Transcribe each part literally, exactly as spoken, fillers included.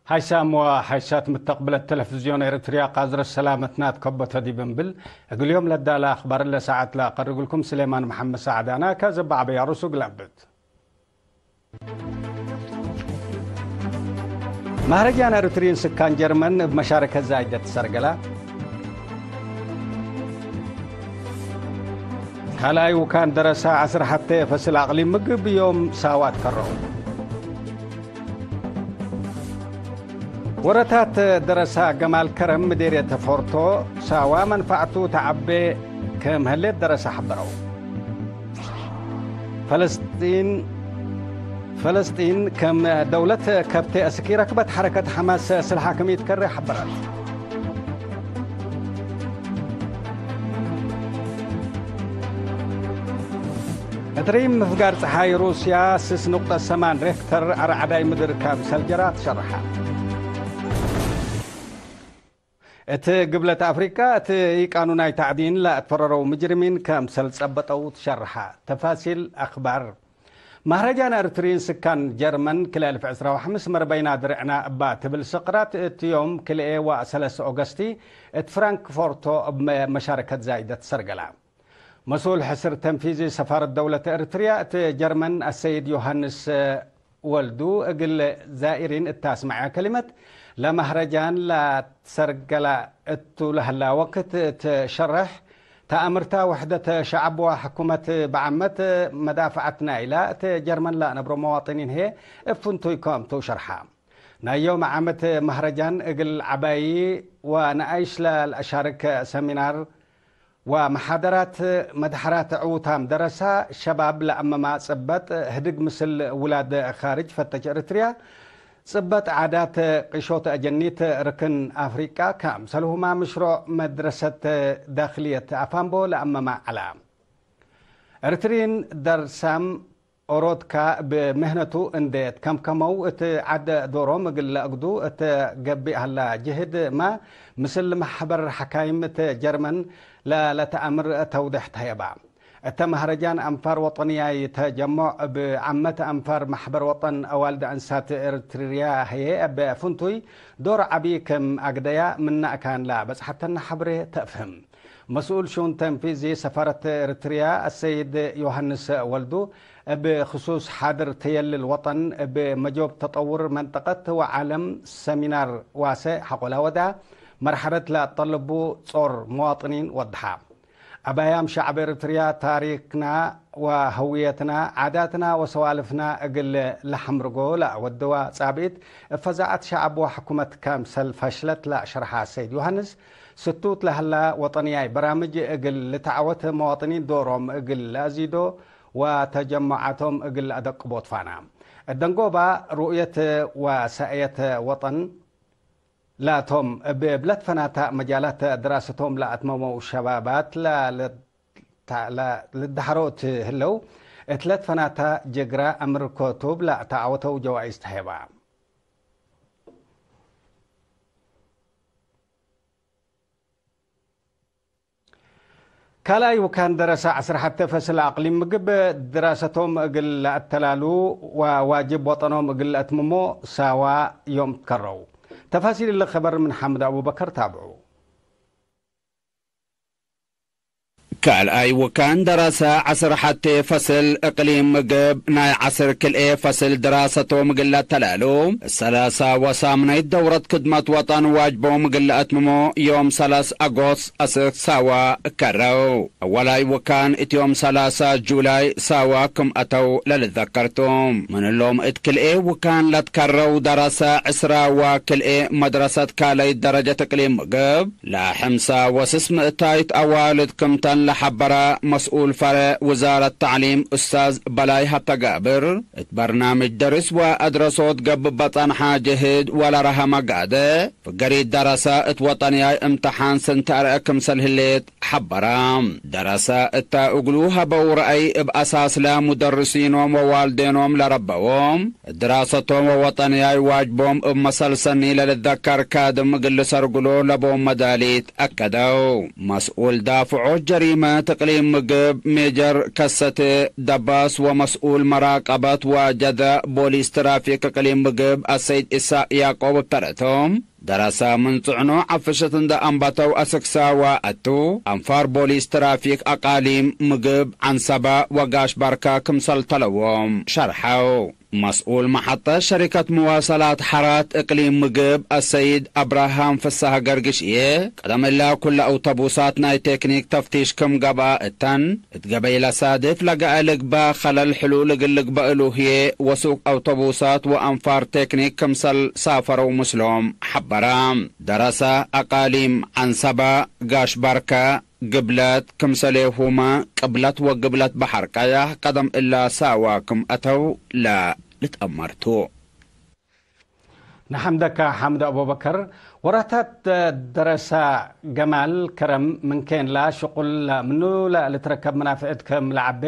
ሐይሳም ወሐይሳት ምተቅብለት ተለፍዝዮን ኤረትርያ፣ ቃዝረት ሰላመትና ትከበቶ ዲብ እንብል፣ እግል ዮም ለዳለ አክባር ለሰዓት ለአቀርግልኩም ስሌማን መሐመድ ሰዓዳና። ከዘበ ዐበያ ሩሱ ግላብት። መህረጃን ኤረትርዪን ስካን ጀርመን እብ መሻረከት ዛይደት ትሰርገላ። ካልኣይ ውካን ደረሳ ዐስር ሐቴ ፈስል አቅሊም ምግብ ዮም ሳዋ ትከረው። ወረታት ደረሳ ገማል ከረም ምዴርየተ ፎርቶ ሳዋ መንፈዕቱ ተዐቤ ክም ህሌት ደረሳ ሐበረው። ፈለስጢን፣ ፈለስጢን ከም ደውለት ከብቴ አስክ ኢረክበት ሐረከት ሐማስ ስልሓ ክም ኢትከሬ ሐበረት። እት ሪም ምፍጋር ጸሓይ ሩስያ ስስ ንቁጠት ሰማን ሬክተር አርዐዳይ ምድር ከምሰል ጀራ ትሸርሐ። እት ግብለት አፍሪቃ እት ኢቃኑናይ ተዕዲን ለአትፈረረው ምጅርሚን ከምሰል ጸበጠው ትሸርሐ። ተፋሲል አክባር። መህረጃን ኤረትርዪን ስካን ጀርመን ክልኤ አልፍ ዕስራ ወሐምስ መርበይና ድርዕና እባ ትብል ስቅራት እት ዮም ክልኤ ወሰለስ ኦገስቲ እት ፍራንክፎርቶ እብ መ-፣ መሻረከት ዛይደት ሰርገላ። መስኡል ሕስር ተንፊዚ ሰፋረት ደውለት ኤረትርያ እት ጀርመን አሰይድ ዮሃንስ ወልዱ እግል ዛኢሪን እት አስመዐ ከሊመት፣ ለመህረጃን ለትሰርገላ እቱ ለህላ ወቅት እት ሸርሕ፣ ተአምርታ ውሕደት ሸዐብ ወሕኩመት በዐመት መዳፍዐት ናይላ እት ጀርመን ለአነብሮ መዋጥኒን ህዬ እብ ፍንቱይ ክምቱ ሸርሐ። ናይ ዮም ዓመት መህረጃን እግል ዐባዪ ወነኣይሽ ለለአሻርክ ሰሚናር ወመሓደራት መድሐራት ዕዉታም ደረሳ ሸባብ ለአመማ ጽበጥ ህድግ ምስል ውላድ ካርጅ ፈተች ኤረትርያ፣ ጽበጥ ዓዳት ቅሾት አጀኒት ርክን አፍሪቃ፣ ከምሰልሁማ ምሽሮዕ መድረሰት ዳክልየት አፋምቦ ለአመማ ዐላ። ኤረትርዪን ደርሳም ኦሮድካ እብ ምህነቱ እንዴ ትከምከመው እት ዐድ ዶሮም እግል ለአግዱ እት ገብእ ሀላ ጅህድ ማ ምስል መሕበር ሐካይም እት ጀርመን ለለተአምር ተውዴሕ ተህየባ። እተ መህረጃን አንፋር ወጠንያይ ተጀሞዕ እብ ዓመት አንፋር መሕበር ወጠን አዋልድ አንሳት ኤረትርያ ህዬ እብ ፍንቱይ ዶር ዐቢ ክም አግደያ ምነ አካን ለበጽሐተነ ሐብሬ ተአፍህም። መስኡል ሹኡን ተንፊዚ ሰፋረት ኤረትርያ አሰይድ ዮሃንስ ወልዱ፣ እብ ክሱስ ሓድር ተየልል ወጠን እብ መጆብ ተጠውር መንጠቀት ወዓለም ሰሚናር ዋሰ ሐቆላ ወዳ፣ መርሐለት ለአጠልቡ ጾር መዋጥኒን ወድሓ። አባያም ሸዐብ ኤረትርያ ታሪክና ወህውየትና፣ ዓዳትና ወሰዋልፍና እግል ለሐምርጎ ለአወደዋ ጻብኢት፣ እብ ፈዛዐት ሸዐብ ወሕኩመት ከምሰል ፈሽለት ለሸርሐ ሰይድ ዮሃንስ፣ ስቱት ለሀላ ወጠንያይ በራምጅ እግል ልትዐወት፣ መዋጥኒን ዶሮም እግል ለአዚዶ ወተጀመዓቶም እግል ለአደቅቦ ትፋና። እት ደንጎባ ሩእየት ወሳእየት ወጠን ላቶም እብ ብለት ፈናታ መጃላት ድራሰቶም ለአትመመው ሸባባት ለ-፣ ለ-፣ ለ-፣ ልድሐሮ እት ህለው፣ እት ለት ፈናታ ጅግራ አምር ኮቱብ ለአተዐወተው ጀዋኢዝ ተሄባ። ካልኣይ ውካን ደረሰ ዐስር ሐቴ ፈስል አቅሊም ምግብ ድራሰቶም እግል ለአተላሉ ወዋጅብ ወጠኖም እግል ለአትምሞ ሳዋ ዮም ትከረው። ተፋሲል እሊ ከበር ምን ሓምድ አቡበከር ታብዑ። ካልኣይ ውካን ደራሰ ዐስር ሐቴ ፈስል እቅሊም ምግብ ናይ ዐስር ክልኤ ፈስል ድራሰቶም እግል ለአተላሉ፣ ሰላሳ ወሳምናይት ደውረት ክድመት ወጠን ዋጅቦም እግል ለአትምሞ ዮም ሰላስ አጎስት አስክ ሳዋ ከረው። አወላይ ውካን እት ዮም ሰላሳ ጁላይ ሳዋ ክም አተው ለልትዘከር ቱ። ምን እሎም እት ክልኤ ውካን ለትከረው ደራሰ ዕስራ ወክልኤ መድረሰት ካልኣይት ደረጀት እቅሊም ምግብ፣ ለሐምሳ ወስስ ምእታይት አዋልድ ክምተን ለሐበረ መስኡል ፈሬዕ ውዛረት ተዕሊም ኡስታዝ በላይ ሀብተጋብር፣ እት በርናምጅ ደርስ ወአድረሶት ገብእ በጸንሐ ጅህድ ወለረሀመ ጋደ፣ ፍገሪት ደረሰ እት ወጠንያይ እምተሓን ስንት አርአ ክምሰል ህሌት ሐበረ። ደረሰ እተ እግሉ ሀበው ረአይ እብ አሳስለ ሙደርሲኖም ወዋልዴኖም ለረበዎም፣ ድራሰቶም ወወጠንያይ ዋጅቦም እብ መሰል ሰኒ ለልትዘከር ካድም እግል ልሰርግሎ ለቦም መዳሊት አከደው። መስኡል ዳፍዖት ጀሪመት እቅሊም ምግብ ሜጀር ከሰቴ ደባስ ወመስኡል መራቀበት ወጀደ ቦሊስ ትራፊክ እቅሊም ምግብ አሰይድ ኢሳቅ ያቆብ እብ ተረቶም፣ ደረሰ ምን ጽዕኖ ዐፍሸት እንደ አንበተው አስክ ሳዋ አቱ፣ አንፋር ቦሊስ ትራፊክ አቃሊም ምግብ ዐንሰበ ወጋሽ ባርከ ክምሰል ተለዎም ሸርሐው። መስኡል መሐጠት ሸሪከት መዋሰላት ሐራት እቅሊም ምግብ አሰይድ አብርሃም ፍሳህ ገርግሽዬ፣ ቀደም እለ ኩለ አውተቡሳት ናይ ቴክኒክ ተፍቲሽ ክም ገብአ እተን፣ እት ገበይ ለሳድፍ ለገአ ልግበእ ኸለል ሕሉል እግል ልግበእ እሉ ህዬ፣ ወሱቅ አውቶቡሳት ወአንፋር ቴክኒክ ክምሰል ሳፈረው ምስሎም ሐበረ። ደረሰ፣ አቃሊም ዐንሰበ፣ ጋሽ ባርከ፣ ግብለት፣ ክምሰሌሁመ ቅብለት ወግብለት በሐር ቀያህ ቀደም እለ ሳዋ ክም አተው ለልትአመር ቱ። ነሐምደከ ሓምድ አቡበከር። ወራታት ደረሳ ገማል ከረም ምን ኬንላ ሽቁል ምኑ ለልትረከብ መናፍዕት ክም ለዐቤ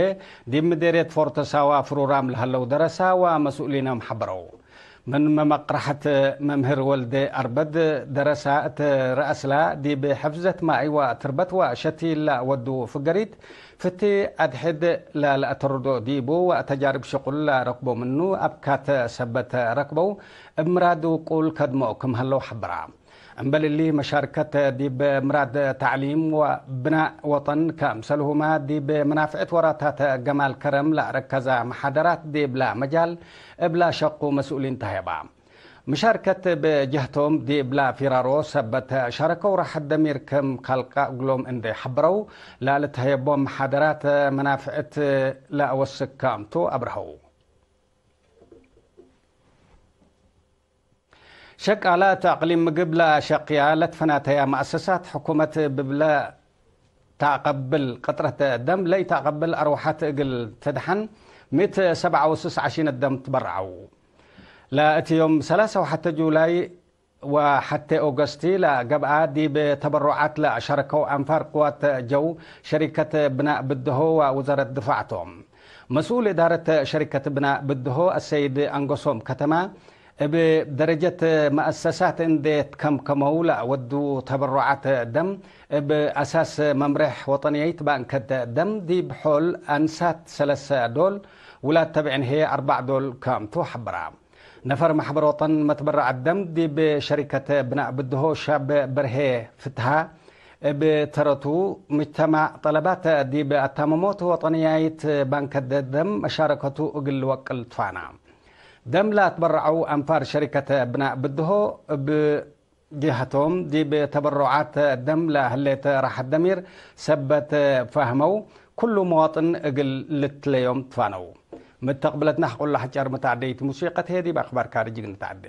ዲብ ምዴርየት ፎርቶ ሳዋ ፍሩራም ለሀለው ደረሳ ወመስኡሊኖም ሐበረው። ምን መመቅረሐት መምህር ወልዴ አርበድ ደረሳ እት ረአስላ ዲብ ሕፍዘት ማይ ወትርበት ወሸቲል ለወዱ ፍገሪት ፍቲ አድሕድ ለለአተርዶ ዲቡ ወተጃርብ ሽቁል ለረክቦ ምኑ አብካት ሰበት ረክበው እብ ምራድ ውቁል ከድሞ ክም ሀለው ሐበራ። እምበል እሊ መሻርከት ዲብ ምራድ ተዕሊም ወብናእ ወጠን ከምሰልሁመ ዲብ መናፍዕት ወራታት ገማል ከረም ለአረከዘ መሓደራት ዲብለ መጃል እብላ ሸቁ መስኡሊን ተሀየባ። ምሻርከት እብ ጀህቶም ዲብላ ፊራሮ ሰበት ሻረከው ራሐት ደሚር ክም ካልቃ እግሎም እንዴ ሐብረው፣ ለልትሀየቦም መሓደራት መናፍዕት ለአወስክ ክምቱ አብርሀው። ሸቃለ እት አቅሊም ምግብ ለሸቅያ ለትፈናተያ መአሰሳት ሕኩመት ብብለ ተአቀብል ቅጥረት ደም ለኢተአቀብል አርወሐት እግል ትድሐን ምእት ሰብዓ ወስስ ዐሺነት ደም ትበረዐው። ለእት ዮም ሰላሳ ወሐቴ ጁላይ ወሐቴ ኦገስቲ ለገብአ ዲብ ተበሮዓት ለአሻረከው አንፋር ቅዋት ጀው ሸሪከት ብናእ ብድሆ ወውዛረት ድፋዕ ቶም። መስኡል እዳረት ሸሪከት ብናእ ብድሆ አሰይድ አንጎሶም ከተማ እብ ደረጀት መአሰሳት እንዴ ትከምከመው ለአወዱ ተበሮዓት ደም፣ እብ አሳስ መምሬሕ ወጠንየይት ባንከት ደም ዲብ ሖል አንሳት ሰለሰ ዶል፣ ውላድ ተብዕን ህዬ አርባዕ ዶል ከምቱ ሐበራ። ነፈር መሕበር ወጠን መትበረዐት ደም ዲብ ሸሪከት ብናእ ብድሆ ሻብ በርሄ ፍትሃ፣ እብ ተረቱ፣ ምጅተማዕ ጠለባት ዲብ አታመሞት ወጠንያይት ባንከት ደም መሻረከቱ እግል ልወቅል ትፋና። ደም ለአትበረዐው አንፋር ሸሪከት ብናእ ብድሆ እብ ጀሀቶም፣ ዲብ ተበሮዓት ደም ለህሌት ራሐት ደሚር ሰበት ፋህመው፣ ኩሉ መዋጥን እግል ልትለዮም ትፋነው። ምተቅብለትነ ሐቆለ ሐጫር መተዐደይት ሙሲቀት ህዬ ዲብ አክባር ካርጅግ ንተዐደ።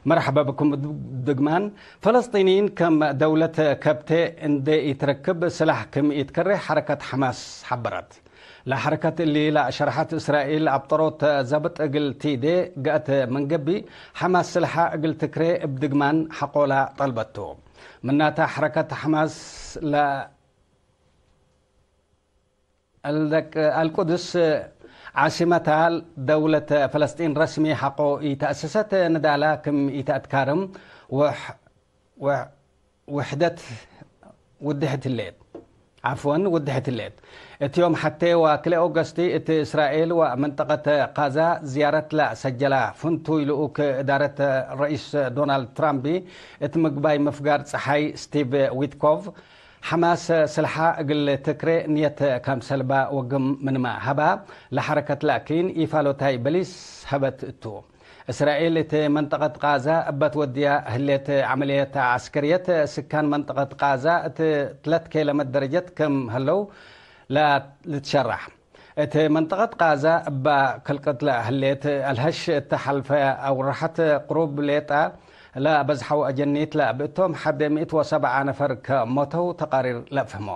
መርሐበ ብኩም ድግማን። ፈለስጢንይን ከም ደውለት ከብቴ እንዴ ኢትረክብ ስላሕ ክም ኢትከሬ ሐረከት ሐማስ ሐበረት። ለሐረከት እሊ ለአሸርሐት እስራኤል አብጠሮት ዘብጥ እግል ቲዴ ገአት መንገቢ ሐማስ ስልሓ እግል ትክሬ እብ ድግማን ሐቆላ ጠልበቱ። ምናተ ሐረከት ሐማስ ለ አልደቅ-፣ አልቁድስ ዓሲመታ ደውለት ፈለስጢን ረስሚ ሐቆ ኢተአሰሰት ንዳላ ክም ኢተአትካርም ወሕ-፣ ወሕ-፣ ውሕደት ውድሕት ህሌት፣ ዓፍወን፣ ውድሕት ህሌት። እት ዮም ሐቴ ወክልኤ ኦገስቲ እት እስራኤል ወመንጠቀት ቃዛ ዝያረት ለሰጀላ ፍንቱይ ልኡክ እዳረት ረኢስ ዶናልድ ትራምፕ እት ምግባይ ምፍጋር ጸሓይ ስቲቭ ዊትኮቭ፣ ሐማስ ስልሓ እግል ትክሬ ንየት ከምሰልባ ወግም ምንመ ሀባ፣ ለሐረከት ላኪን ኢፋሎታይ በሊስ ሀበት እቱ። እስራኤል እት መንጠቀት ቃዛ እበ ትወድያ ህሌት ዐመልየት ዐስከርየት፣ ስካን መንጠቀት ቃዛ እት ትለት ኬለመት ደረጀት ክም ሀለው ለልትሸራሕ። እት መንጠቀት ቃዛ እበ ከልቅት ለህሌት አልሀሽ እተ ሐልፈ አውራሐት ቅሩብ ሌጣ ለበዝሐው አጀኒት ለብእቶም ሐደ ምእት ወሰብዓ ነፈር ከሞተው ተቃሪር ለአፍህሞ።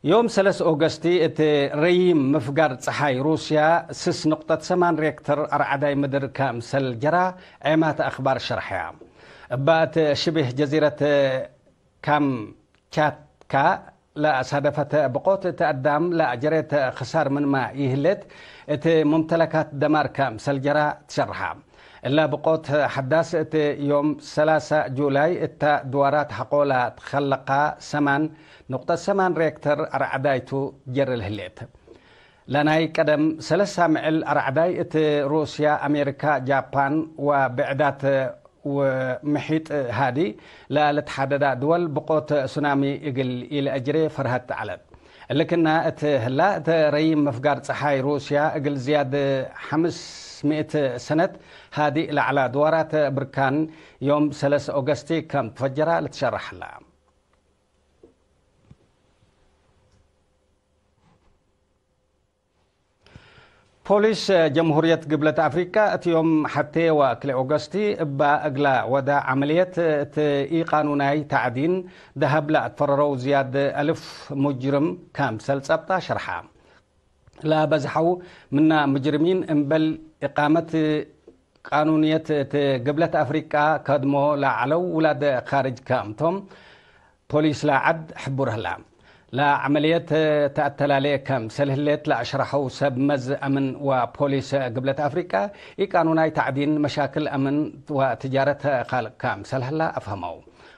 ዮም ሰለስ ኦገስቲ እት ረዪም ምፍጋር ጸሓይ ሩስያ ስስ ንቁጠት ሰማን ሬክተር አርዓዳይ ምድር ከምሰል ጀራ ዔማት አክባር ሸርሐያ። እባ እት ሽቢህ ጀዚረት ካምቻትካ ለአሳደፈት ብቆት እት አዳም ለአጀሬት ክሳር ምንመ ይህሌት፣ እት ሙምተለካት ደማር ከምሰል ጀራ ትሸርሐ። እላ ብቆት ሐዳስ እት ዮም ሰላሳ ጁላይ እተ ድዋራት ሐቆ ለትከለቃ ሰማን ንቁጠት ሰማን ሬክተር አርዓዳይቱ ጀርል ህሌት። ለናይ ቀደም ሰለስ ሳምዕል አርዓዳይ እት ሩስያ፣ አሜሪካ፣ ጃፓን ወብዕዳት ወምሒጥ ሃዲ ለልትሓደዳ ድወል ብቆት ሱናሚ እግል ኢለአጅሬ ፈርሀት ዐለት። እሊ ክና እት ህላ፣ እት ረዪም ምፍጋር ጸሓይ ሩስያ እግል ዝያድ ሐምስ ምእት ሰነት ሃዲ ለዐላ ድዋራት ብርካን ዮም ሰለስ ኦገስቲ ከም ትፈጀራ ልትሸረሕ ህላ። ፖሊስ ጀምሁርየት ግብለት አፍሪቃ እት ዮም ሐቴ ወክልኤ ኦገስቲ እባ እግላ ወዳ ዐመልየት እት ኢቃኑናይ ተዕዲን ደሀብ ለአትፈረረው ዝያድ አልፍ ሙጅርም ከምሰል ጸብጣ ሸርሐ። ለበዝሐው ምና ሙጅርሚን እምበል እቃመት ቃኑንየት እት ግብለት አፍሪቃ ከድሞ ለዐለው ውላድ ካርጅ ከምቶም ፖሊስ ለዐድ ሕቡር ህላ። ለዐመልየት ተአተላሌ ከምሰል ህሌት ለአሽረሐው ሰብ መዝ አምን ወፖሊስ ግብለት አፍሪቃ፣ ኢቃኑናይ ተዕዲን መሻክል አምን ወትጃረት ካልቅ ከምሰል ህላ አፍሀመው።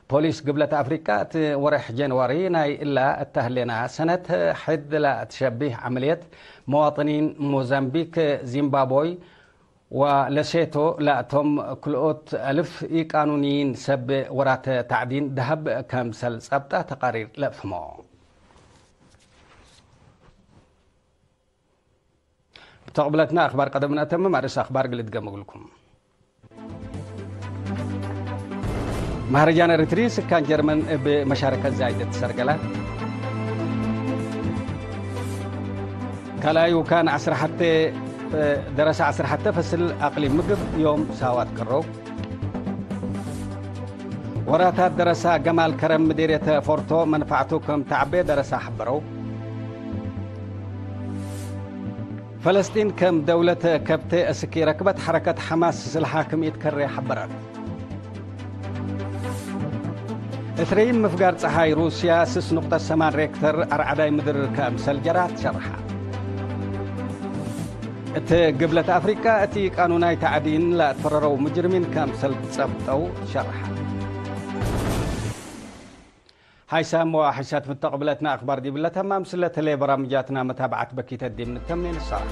ፖሊስ ግብለት አፍሪቃ እት ወሬሕ ጀንዋሪ ናይ እላ እተ ህሌና ሰነት ሕድ ለትሸቢህ ዐመልየት፣ መዋጥኒን ሞዛምቢክ፣ ዚምባብወይ፣ ወለሴቶ ላቶም ክልኦት አልፍ ኢቃኑንይን ሰብ ወራት ተዕዲን ደሀብ ከምሰል ጸብጠ ተቃሪር ለአፍህሞ። ብተቅብለትና አክባር ቀደም ነአተምም፣ አርእስ አክባር ግል እድገም እግልኩም። መሀረጃን ኤሪትሪ ስካን ጀርመን እብ መሻረከት ዛይደት ሰርገላ። ካልኣይ ውካን ዐስር ሐቴ፣ ደረሳ ዐስር ሐቴ ፈስል አቅሊም ምግብ ዮም ሳዋት ቅረው። ወራታት ደረሳ ገማል ከረም ምዴርየተ ፎርቶ መንፈዕቱ ክም ተዐቤ ደረሳ ሐበረው። ፈለስጢን ከም ደውለት ከብቴ እስክ ኢረክበት ሐረከት ሐማስ ስልሓ ክም ኢትከሬ ሐበረት። እት ረይም ምፍጋር ጸሓይ ሩስያ ስስ ንቁጠት ሰማን ሬክተር አርዓዳይ ምድር ከምሰል ጀራ ትሸርሐ። እት ግብለት አፍሪቃ እት ኢቃኑናይ ተዕዲን ለአትፈረረው ሙጅርሚን ከምሰል ትጸብጠው ትሸርሐ። ሀይሳም ወሐይሳት ምተቅብለትና አክባር ዲብለ ተማም ስለተሌ በራምጃትና መታብዓት በኪተት ዲብ ንተምኔ ንሰራ።